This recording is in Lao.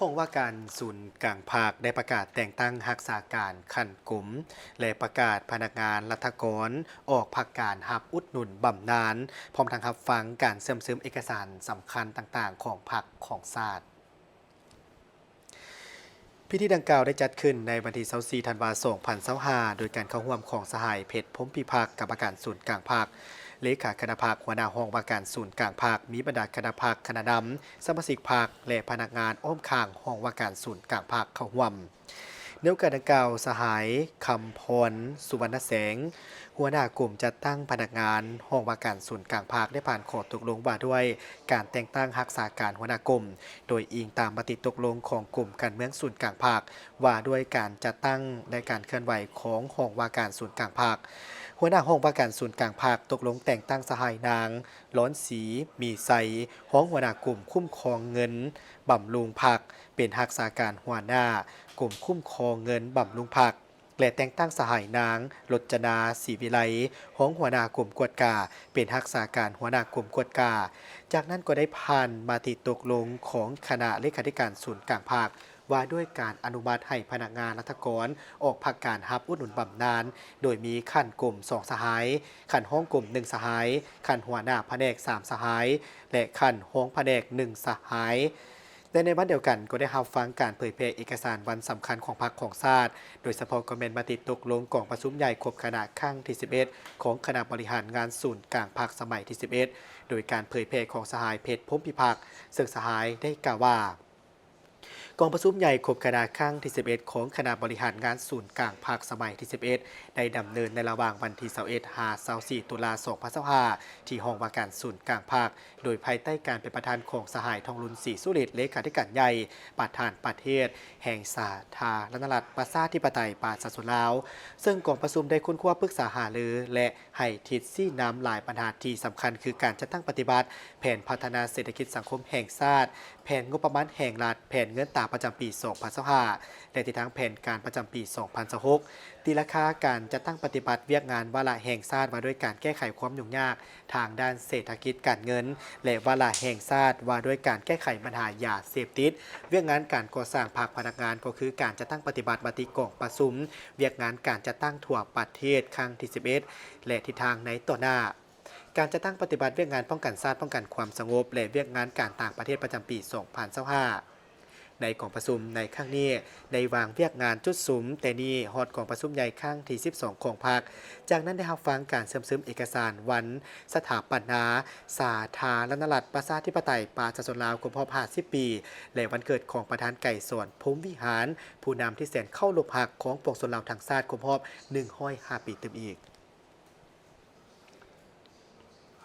ຫ້ອງວ່າການສູນກາງພັກໄດ້ປະກາດແຕ່ງຕັ້ງຮັກສາການຂັ້ນກົມ ແລະ ປະກາດພະນັກງານລັດຖະກອນອອກພັກການຮັບອຸດໜູນບຳນານ, ພ້ອມທັງຮັບຟັງການເຊື່ອມຊຶມເອກະສານສຳຄັນຕ່າງໆຂອງພັກຂອງຊາດ. ພິທີດັ່ງກ່າວໄດ້ຈັດຂຶ້ນໃນວັນທີຊາວສີ່ ທັນວາ ສອງພັນຊາວຫ້າ ໂດຍການເຂົ້າຮ່ວມຂອງສະຫາຍ ເພັດ ພົມພິພັກ ກຳມະການສູນກາງພັກ, ເລຂາຄະນະພັກ, ຫົວໜ້າຫ້ອງວ່າການສູນກາງພັກ, ມີບັນດາຄະນະພັກ, ຄະນະນຳ, ສະມາຊິກພັກ ແລະ ພະນັກງານອ້ອມຂ້າງຫ້ອງວ່າການສູນກາງພັກເຂົ້າຮ່ວມ. ໃນໂອກາດດັ່ງກ່າວ, ສະຫາຍ ຄຳພອນ ສຸວັນນະແສງ, ຫົວໜ້າກົມຈັດຕັ້ງພະນັກງານຫ້ອງວ່າການສູນກາງພັກ ໄດ້ຜ່ານຂໍ້ຕົກລົງວ່າດ້ວຍການແຕ່ງຕັ້ງຮັກສາການຫົວໜ້າກົມ, ໂດຍອີງຕາມມະຕິຕົກລົງຂອງກົມການເມືອງສູນກາງພັກ ວ່າດ້ວຍການຈັດຕັ້ງ ແລະ ການເຄື່ອນໄຫວຂອງຫ້ອງວ່າການສູນກາງພັກ. ຫົວໜ້າຫ້ອງວ່າການສູນກາງພັກຕົກລົງແຕ່ງຕັ້ງສະຫາຍ ນາງ ລອນສີ ມີໄຊ, ຮອງຫົວໜ້າກົມຄຸ້ມຄອງເງິນບຳລຸງພັກ ເປັນຮັກສາການຫົວໜ້າກົມຄຸ້ມຄອງເງິນບຳລຸງພັກ ແລະ ແຕ່ງຕັ້ງສະຫາຍ ນາງ ລົດຈະນາ ສີວິໄລ, ຮອງຫົວໜ້າກົມກວດກາ ເປັນຮັກສາການຫົວໜ້າກົມກວດກາ. ຈາກນັ້ນກໍໄດ້ຜ່ານມະຕິຕົກລົງຂອງຄະນະເລຂາທິການສູນກາງພັກ ວ່າດ້ວຍການອະນຸມັດໃຫ້ພະນັກງານລັດຖະກອນອອກພັກການຮັບອຸດໜູນບຳນານ, ໂດຍມີຂັ້ນກົມສອງສະຫາຍ, ຂັ້ນຮອງກົມໜຶ່ງສະຫາຍ, ຂັ້ນຫົວໜ້າພະແນກສາມສະຫາຍ ແລະ ຂັ້ນຮອງພະແນກໜຶ່ງສະຫາຍ. ແລະ ໃນວັນດຽວກັນກໍໄດ້ຮັບຟັງການເຜີຍແຜ່ເອກະສານວັນສຳຄັນຂອງພັກຂອງຊາດ, ໂດຍສະເພາະກໍແມ່ນມະຕິຕົກລົງກອງປະຊຸມໃຫຍ່ຄົບຄະນະຄັ້ງທີສິບເອັດ ຂອງຄະນະບໍລິຫານງານສູນກາງພັກສະໄໝທີສິບເອັດ ໂດຍການເຜີຍແຜ່ຂອງສະຫາຍ ເພັດ ພົມພິພັກ, ເຊິ່ງສະຫາຍໄດ້ກ່າວວ່າ ກອງປະຊຸມໃຫຍ່ຄົບຄະນະຄັ້ງທີສິບເອັດ ຂອງຄະນະບໍລິຫານງານສູນກາງພັກສະໄໝທີສິບເອັດ ໄດ້ດຳເນີນໃນລະຫວ່າງວັນທີຊາວເອັດ ຫາ ຊາວສີ່ ຕຸລາ ສອງພັນຊາວຫ້າ ທີ່ຫ້ອງວ່າການສູນກາງພັກ, ໂດຍພາຍໃຕ້ການເປັນປະທານຂອງສະຫາຍ ທອງລຸນ ສີສຸລິດ ເລຂາທິການໃຫຍ່, ປະທານປະເທດແຫ່ງສາທາລະນະລັດ ປະຊາທິປະໄຕ ປະຊາຊົນລາວ. ເຊິ່ງກອງປະຊຸມໄດ້ຄົ້ນຄວ້າປຶກສາຫາລື ແລະ ໃຫ້ທິດຊີ້ນຳຫຼາຍບັນຫາທີ່ສຳຄັນ ຄືການຈັດຕັ້ງປະຕິບັດແຜນພັດທະນາເສດຖະກິດສັງຄົມແຫ່ງຊາດ, ແຜນງົບປະມານແຫ່ງລັດ, ແຜນເງິນຕາປະຈຳປີສອງພັນຊາວຫ້າ ແລະ ທິດທາງແຜນການປະຈຳປີສອງພັນຊາວຫົກ, ຕີລາຄາການຈັດຕັ້ງປະຕິບັດວຽກງານວາລະແຫ່ງຊາດວ່າດ້ວຍການແກ້ໄຂຄວາມຫຍຸ້ງຍາກທາງດ້ານເສດຖະກິດການເງິນ ແລະ ວາລະແຫ່ງຊາດວ່າດ້ວຍການແກ້ໄຂບັນຫາຢາເສບຕິດ, ວຽກງານການກໍ່ສ້າງພັກພະນັກງານ ກໍຄືການຈັດຕັ້ງປະຕິບັດມະຕິກອງປະຊຸມວຽກງານການຈັດຕັ້ງທົ່ວປະເທດຄັ້ງທີສິບເອັດ ແລະ ທິດທາງໃນຕໍ່ໜ້າ. ການຈັດຕັ້ງປະຕິບັດວຽກງານປ້ອງກັນຊາດ, ປ້ອງກັນຄວາມສະຫງົບ ແລະ ວຽກງານການຕ່າງປະເທດປະຈຳປີສອງພັນຊາວຫ້າ. ໃນກອງປະຊຸມໃນຄັ້ງນີ້ ໄດ້ວາງວຽກງານຈຸດສຸມແຕ່ນີ້ຮອດກອງປະຊຸມໃຫຍ່ຄັ້ງທີສິບສອງຂອງພັກ. ຈາກນັ້ນໄດ້ຮັບຟັງການເຊື່ອມຊຶມເອກະສານວັນສະຖາປະນາສາທາລະນະລັດ ປະຊາທິປະໄຕ ປະຊາຊົນລາວ ຄົບຮອບຫ້າສິບປີ ແລະ ວັນເກີດຂອງປະທານໄກສອນ ພົມວິຫານ, ຜູ້ນຳທີ່ແສນເຄົາລົບຮັກຂອງປວງຊົນລາວທັງຊາດ ຄົບຮອບໜຶ່ງຮ້ອຍຫ້າປີຕື່ມອີກ.